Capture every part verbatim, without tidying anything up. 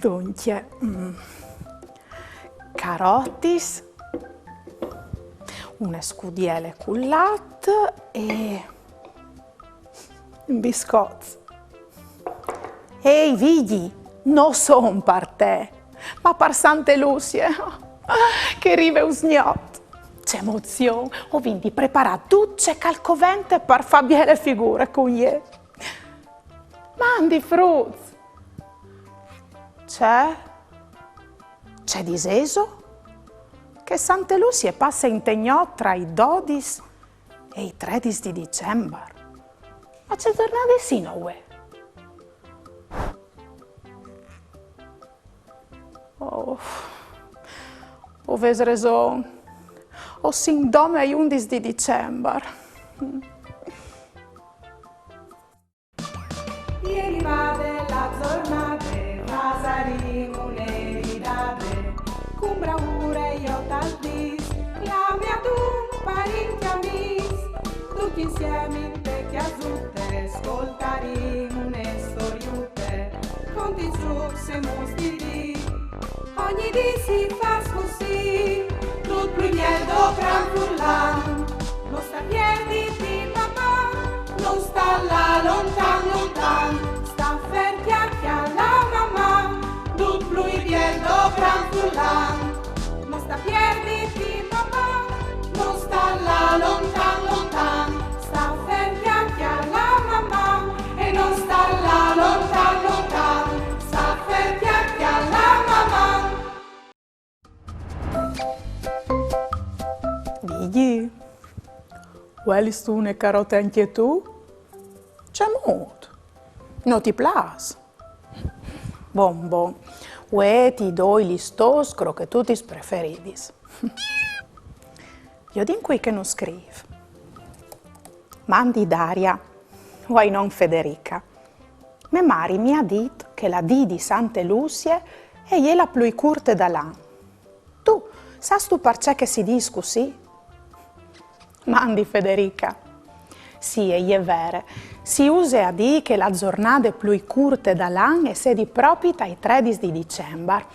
Duncje, mm, carotis, une scudiele cul lat e biscots. Ehi, Vigji, no son par te, ma par Sante Lucie, che e rive usgnot. Ce emozion, o vin di preparâ dut ce che al covente par fâ biele figure cun jê. Mandi fruts! Ce? Ce disêso? Che Sante Lucie e passe inte gnot tra i dodis e i tredis di Dicembar. Ma ce zornade sino vuê? Oh, o vês reson. O sin dome ai undis di Dicembar. E rivade la zornade, fasarìn une ridade, cun braure jo tal dîs, clame adun parint e amîs, ducj insiemi inte cjasute, scoltarìn une storiute, cuntizûcs e muts di dì. Ogni dì si fâs cussì, dut plui biel dopran furlan. No sta pierditi, Maman, no sta lâ lontan, lontan, sta fer, cjale la Maman, dut plui biel dopran furlan. No sta pierditi, Maman, no sta lâ lontan, lontan, sta fer, cjale la Maman, e no sta lâ lontan, lontan, sta fer, cjale la Maman. Vigji, vuelistu une carote ancje tu? Cemût? No ti plâs? Bon, bon, vuê ti doi lis tôs crochetutis preferidis. Viodìn cui che nus scrîf. Mandi Daria, o ai non Federica. Mê mari mi à dit che la dì di Sante Lucie e je la plui curte dal an. Tu sâstu parcè che si dîs cussì? Mandi Federica. Sì, e je vere. Si use a dî che la zornade plui curte dal an e sedi propit ai tredis di Dicembar,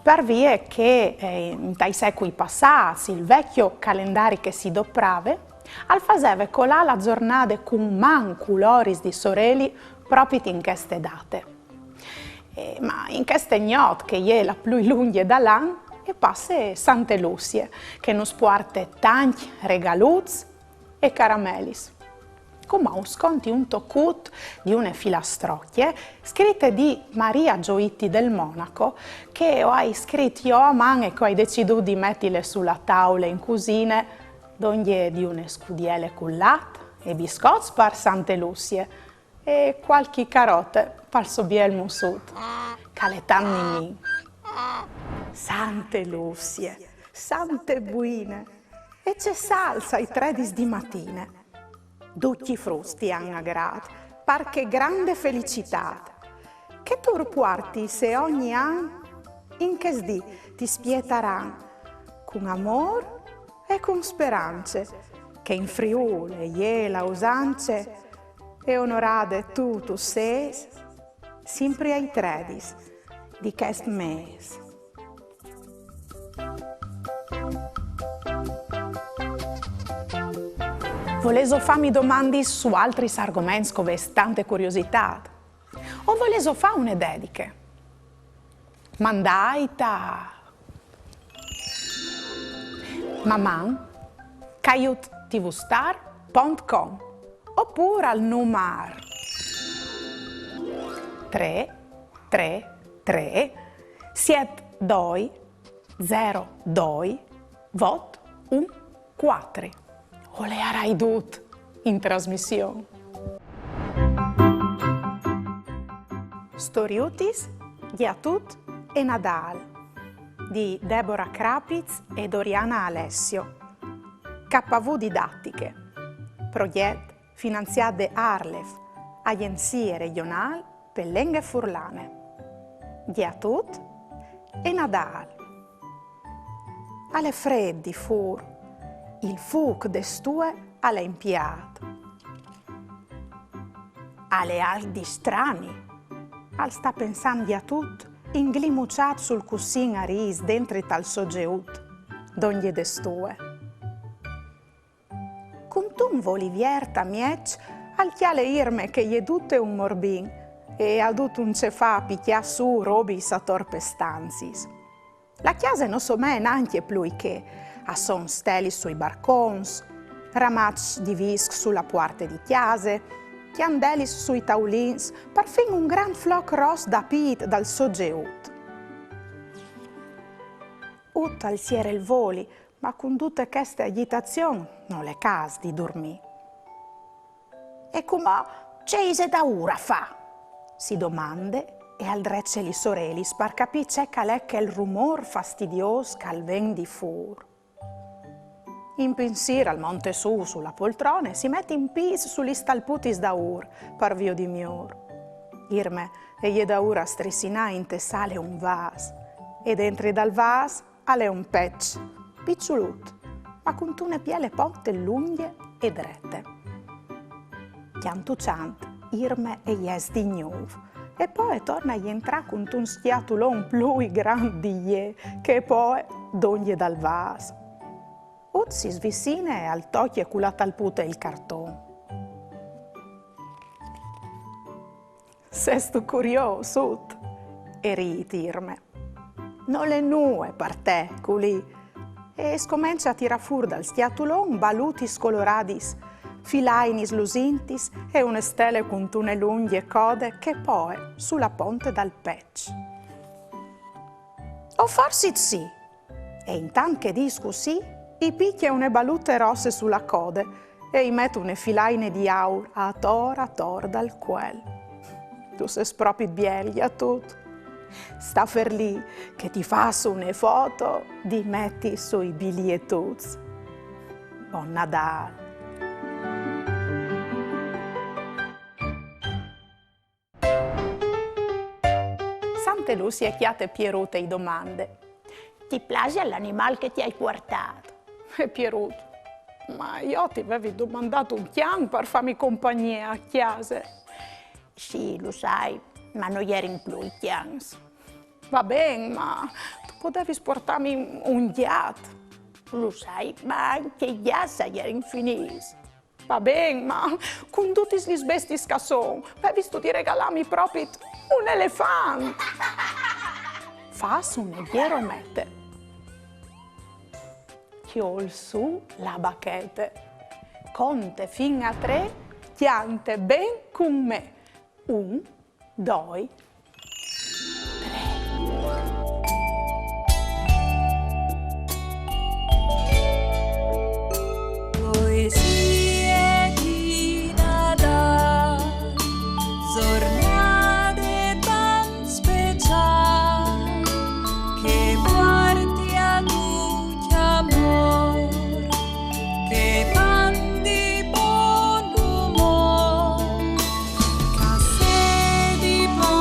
par vie che, eh, intai secui passâts, il vecjo calendari che si doprave al faseve colâ la zornade cun mancul oris di soreli propit in cheste date. Eh, ma in cheste gnot, che e je la plui lungje dal an, e passe Sante Lucie, che nus puarte tancj regaluts e caramelis. Cumò us conti un tocut di une filastrocje scrite di Maria Gioitti del Monaco, che o ai scrit jo a man e che o ai decidût di metile su la taule in cusine, dongje di une scudiele cul lat e biscots par Sante Lucie e cualchi carote pal so biel mussut, che al è tant minin. Sante Lucie, sante buine, e ce salse ai tredis di matine. Ducj i fruts ti àn agrât, par chê grande felicitât, che tu ur puartis ogni an, in chest dì ti spietaran, cun amôr e cun sperance, che in Friûl e je la usance, e onorade tu, tu sês, simpri ai tredis di chest mês. Volêso fâmi domandis su altris argoments che o vês tante curiositât? O volêso fâ une dediche? Mandait a maman caiut tvstar pont com opûr al numar trê trê trê siet doi zero doi vot un cuatri. O learai dut in trasmission. Storiutis, Gjatut e Nadâl, di Debora Crapiz e Doriana Alessio. K V Didattiche, progjet finanziât de ARLeF, Agjenzie Regjonâl pe Lenghe Furlane. Gjatut e Nadâl. Al è frêt di fûr. Il fûc de stue al è impiât. Al è alc di strani. Al sta pensant a tut, inglimuçât sul cussin a rîs dentri tal so geut, dongje de stue. Cuntun voli viert a mieç, al cjale Irme che e je dute un morbin e e à dut un ce fâ a picjâ sù robis ator pes stanziis. La cjase no somee nancje plui chê, a son stelis sui barcons, ramaçs di visc su la puarte di cjase, cjandelis sui taulins, parfin un grant floc ros dapît dal so geut. Ut al siere il voli, ma cun dute cheste agjitazion nol è câs di durmî. E cumò ce ise daûr a fâ? Si domande e al drece lis orelis par capî ce che al è chel rumôr fastidiôs che al ven di fûr. In pinsîr al monte sù su la poltrone e si met in pîts su lis talputis daûr, par viodi miôr. Irme e je daûr a strissinâ inte sale un vâs, e dentri dal vâs al è un peç, piçulut, ma cuntune biele ponte lungje e drete. Cjantu cjant, Irme e jes di gnûf, e po e torne a jentrâ cuntun scjatulon plui grant di jê, che e poie dongje dal vâs. Ut si svicine e al tocje cu la talpute il carton. Sêstu curiôs, Ut? E rît Irme. Nol è nuie par te, culì. E e scomence a tirâ fûr dal scjatulon balutis coloradis, filainis lusintis e une stele cuntune lungje code che e poie su la ponte dal peç. O forsit sì. E intant che e dîs cussì, i picje une balute rosse su la code e i met une filaine di aur ator ator dal cuel. Tu sês propit biel, Gjatut. Sta fer li che ti fâs une foto di meti sui bilietuts. Bon Nadâl! Sante Lucie e cjate Pierut e i domande: «Ti plasie l'animâl che ti ai puartât?» E Pierut: «Ma jo ti vevi domandât un cjan par fâmi compagnie a cjase.» «Sì, lu sai, ma no jerin plui cjans.» «Va ben, ma tu podevis puartâmi un gjat.» «Lu sai, ma ancje i gjats a jerin finîts.» «Va ben, ma cun dutis lis bestiis che a son, vevistu di regalâmi propit un elefant.» Fâs une gjeromete. Cjol sù la bachete. Conte fin a trê, cjante ben cun me. Un, doi, trê. Poesie di Nadâl, zornade tant speciâl, che puarti a ducj amôr, che mandi bon umôr. Ca sedi po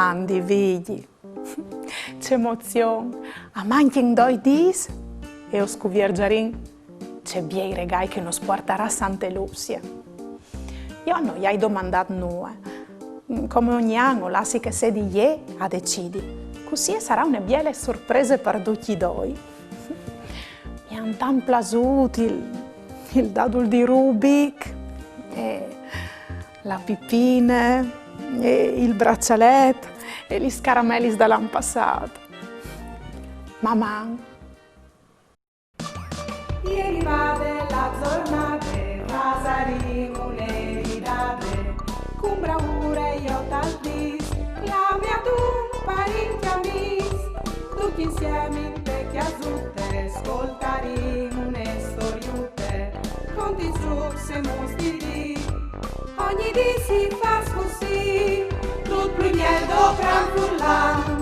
Mandi figli. Ce emozion! A manchin doi dîs e o scuvierzarìn ce biei regâi che nus puartarà Sante Lucie. Jo no i ai domandât nuie. Come ogni an o lassi che sedi jê a decidi. Cussì e sarà une biele sorprese par ducj i doi. Mi àn tant plasût il, il dadul di Rubik, e la pipine, e il braçalet, e lis caramelis dal an passât. Maman! E rivade la zornade, fasarìn une ridade, cun braure jo tal dîs, clami a dun parint e amîs, ducj insiemi inte cjasute, scoltarìn une storiute, conti zûcs e mûts di dì, ogni dì si fâs cussì, dut plui biel dal gran furlan.